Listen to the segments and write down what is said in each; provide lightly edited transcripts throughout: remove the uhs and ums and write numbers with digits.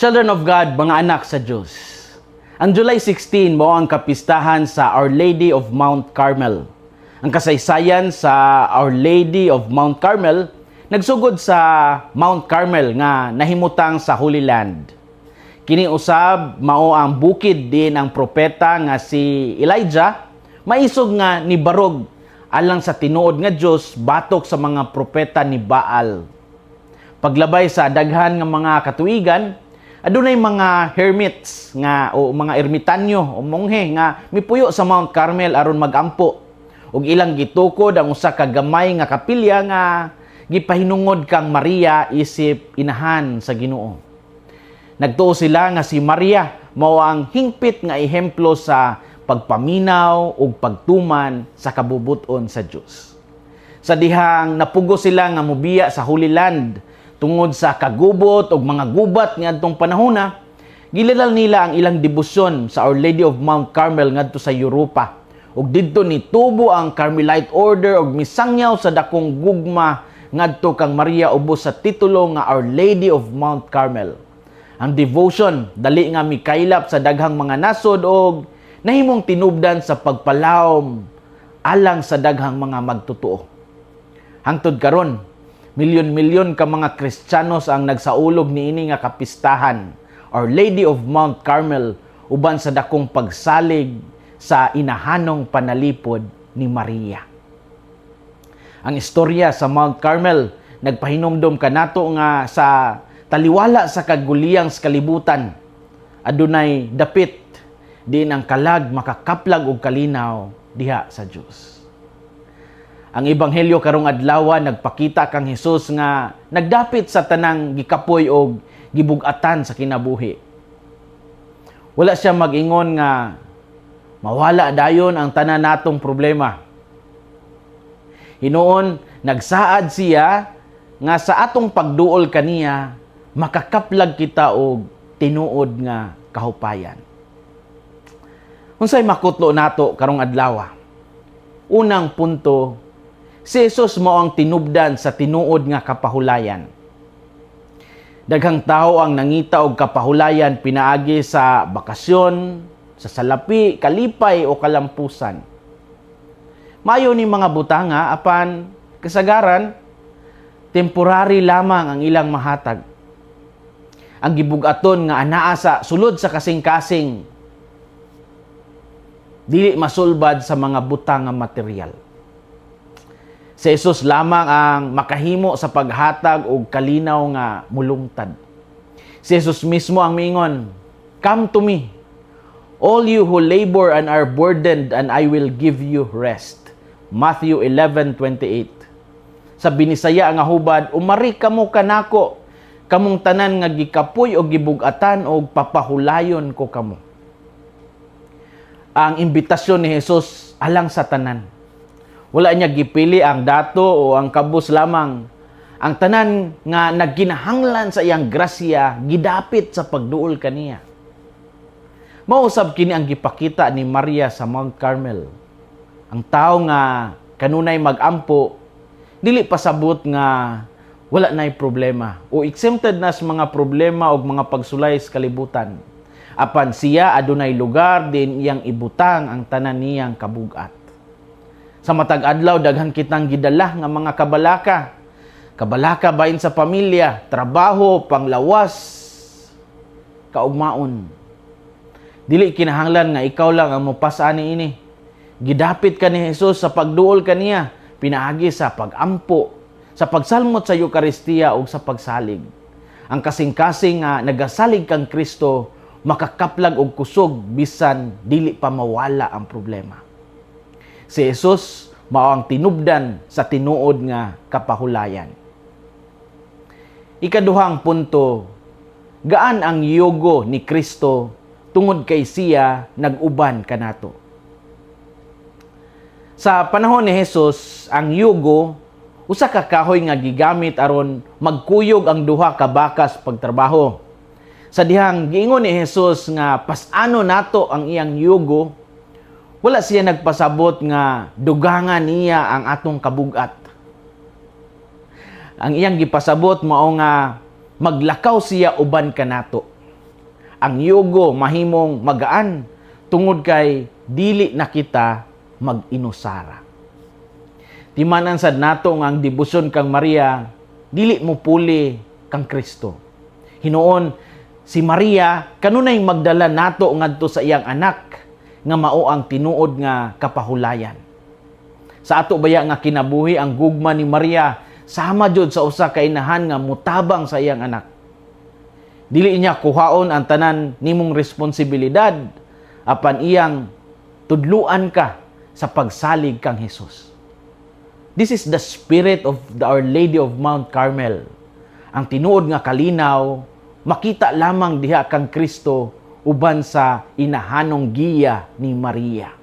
Children of God, mga anak sa Diyos. Ang July 16 mao ang kapistahan sa Our Lady of Mount Carmel. Ang kasaysayan sa Our Lady of Mount Carmel nagsugod sa Mount Carmel nga nahimutang sa Holy Land. Kini usab mao ang bukid diin ang propeta nga si Elijah maisog nga nibarog alang sa tinuod nga Dios batok sa mga propeta ni Baal. Paglabay sa daghan nga mga katuigan, adunay mga hermits nga o mga ermitanyo o monghe nga mipuyo sa Mount Carmel aron magampo ug ilang gitukod ang usa ka gamay nga kapilya nga gipahinungod kang Maria isip inahan sa Ginoo. Nagtuo sila nga si Maria mao ang hingpit nga ehemplo sa pagpaminaw ug pagtuman sa kabubut-on sa Dios. Sa dihang napugos sila nga mobiya sa Holy Land tungod sa kagubot ug mga gubat ngadtong panahona, gililal nila ang ilang debosyon sa Our Lady of Mount Carmel ngadto sa Europa. Ug didto nitubo ang Carmelite Order ug misangyaw sa dakong gugma ngadto kang Maria ubos sa titulo nga Our Lady of Mount Carmel. Ang devotion dali nga mikaylap sa daghang mga nasod og nahimong tinubdan sa pagpalawom alang sa daghang mga magtotoo. Hangtod karon, milyon-milyon ka mga Kristiyanos ang nagsaulog niini nga kapistahan, Our Lady of Mount Carmel, uban sa dakong pagsalig sa inahanong panalipod ni Maria. Ang istorya sa Mount Carmel nagpahinumdom kanato nga sa taliwala sa kaguliyang sa kalibutan, adunay dapit diin ang kalag makakaplag og kalinaw diha sa Dios. Ang ebanghelyo karong adlaw nagpakita kang Hesus nga nagdapit sa tanang gikapoy og gibug-atan sa kinabuhi. Wala siya mag-ingon nga mawala dayon ang tanan natong problema. Hinuon, nagsaad siya nga sa atong pagduol kaniya, makakaplag kita og tinuod nga kahupayan. Unsay makutlo nato karong adlaw? Unang punto, si Jesus mao ang tinubdan sa tinuod nga kapahulayan. Daghang tao ang nangita og kapahulayan pinaagi sa bakasyon, sa salapi, kalipay o kalampusan. Mayo ni mga butanga, apan kasagaran temporary lamang ang ilang mahatag. Ang gibugaton nga anaa sa sulod sa kasing-kasing dili masulbad sa mga butang nga material. Si Jesus lamang ang makahimo sa paghatag og kalinaw nga mulungtad. Si Jesus mismo ang miingon, "Come to me, all you who labor and are burdened, and I will give you rest." Matthew 11:28. Sa Binisaya nga hubad, "Umari kamo kanako, kamong tanan nga gikapoy o gibugatan, og papahulayon ko kamo." Ang imbitasyon ni Jesus alang sa tanan. Wala niya gipili ang dato o ang kabus lamang. Ang tanan nga nagkinahanglan sa iyang grasya gidapit sa pagduol kaniya. Mausab kini ang gipakita ni Maria sa Mount Carmel. Ang tao nga kanunay magampo dili pasabot nga wala na'y problema o exempted na sa mga problema o mga pagsulay sa kalibutan. Apan siya adunay lugar diin iyang ibutang ang tanan niyang kabugat. Sa matag adlaw, daghan kitang gidala nga mga kabalaka. Kabalaka bahin sa pamilya, trabaho, panglawas, kaugmaon. Dili kinahanglan nga ikaw lang ang mopasaan niini. Gidapit ka ni Jesus sa pagduol kaniya, pinaagi sa pagampo, sa pagsalmot sa Eukaristiya ug sa pagsalig. Ang kasing-kasing nga nagasalig kang Kristo makakaplag og kusog bisan dili pa mawala ang problema. Si Jesus mao ang tinubdan sa tinuod nga kapahulayan. Ikaduhang punto, gaan ang yugo ni Kristo tungod kay siya nag-uban kanato. Sa panahon ni Jesus, ang yugo usa ka kahoy nga gigamit aron magkuyog ang duha ka bakas pagtrabaho. Sa dihang giingon ni Jesus nga pas-ano nato ang iyang yugo, wala siya nagpasabot nga dugangan niya ang atong kabugat. Ang iyang gipasabot mao nga maglakaw siya uban kanato. Ang yugo mahimong magaan tungod kay dili na kita mag-inusara. Timanan sad nato nga ang debosyon kang Maria dili mo puli kang Kristo. Hinuon si Maria kanunay magdala nato ngadto sa iyang anak nga mao ang tinuod nga kapahulayan. Sa ato baya nga kinabuhi, ang gugma ni Maria sama jud sa usa ka inahan nga mutabang sa iyang anak. Dili niya kuhaon ang tanan nimong responsibilidad, apan iyang tudluan ka sa pagsalig kang Hesus. This is the spirit of the Our Lady of Mount Carmel. Ang tinuod nga kalinaw makita lamang diha kang Kristo uban sa inahanong giya ni Maria.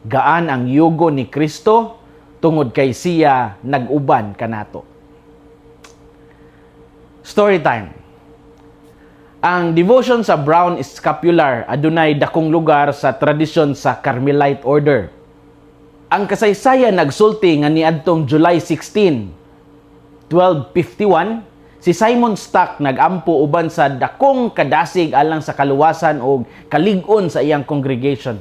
Gaan ang yugo ni Kristo tungod kay siya nag-uban kanato. Story time. Ang devotion sa brown scapular adunay dakong lugar sa tradisyon sa Carmelite Order. Ang kasaysayan nagsulti nga niadtong July 16, 1251, si Simon Stock nagampo uban sa dakong kadasig alang sa kaluwasan o kalig-on sa iyang congregation.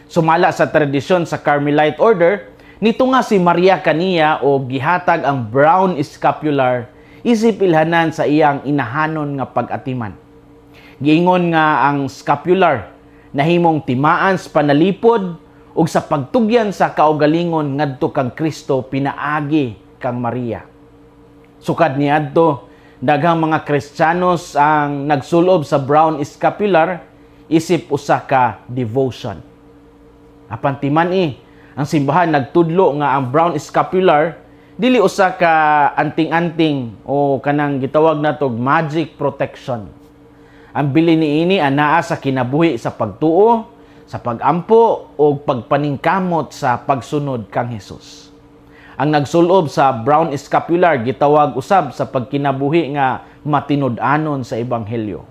Sumala sa tradisyon sa Carmelite Order, nito nga si Maria kaniya o gihatag ang brown scapular isip ilhanan sa iyang inahanon nga pag-atiman. Giingon nga ang scapular nahimong timaan sa panalipod ug sa pagtugyan sa kaugalingon ngadto kang Kristo pinaagi kang Maria. Sukad niadto, daghang mga Kristiyanos ang nagsulob sa brown scapular isip usa ka devotion. Apan timan-i, ang simbahan nagtudlo nga ang brown scapular dili usa ka anting-anting o kanang gitawag natog magic protection. Ang bilin niini anaa sa kinabuhi sa pagtuo, sa pagampo o pagpaningkamot sa pagsunod kang Hesus. Ang nagsulob sa brown scapular gitawag usab sa pagkinabuhi nga matinud-anon sa ebanghelyo.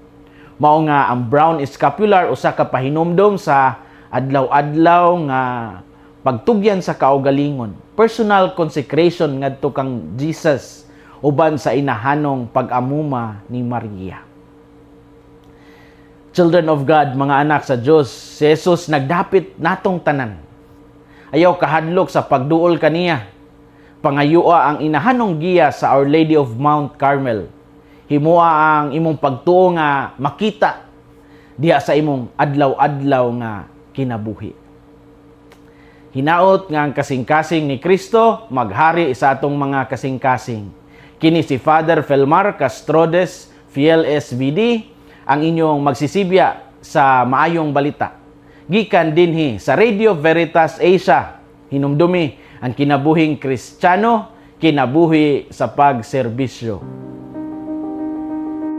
Mao nga ang brown scapular usa ka pahinumdom sa adlaw-adlaw nga pagtugyan sa kaugalingon, personal consecration ngadto kang Jesus uban sa inahanong pag-amuma ni Maria. Children of God, mga anak sa Dios, si Jesus nagdapit natong tanan. Ayaw kahadlok sa pagduol kaniya. Pangayua ang inahanong giya sa Our Lady of Mount Carmel. Himua ang imong pagtuo nga makita diha sa imong adlaw-adlaw nga kinabuhi. Hinaot nga ang kasing-kasing ni Kristo maghari sa atong mga kasing-kasing. Kini si Father Felmar Castrodes, Fiel SVD, ang inyong magsisibya sa maayong balita. Gikan dinhi sa Radio Veritas Asia, hinumdumi ang kinabuhing Kristiyano, kinabuhi sa pagserbisyo.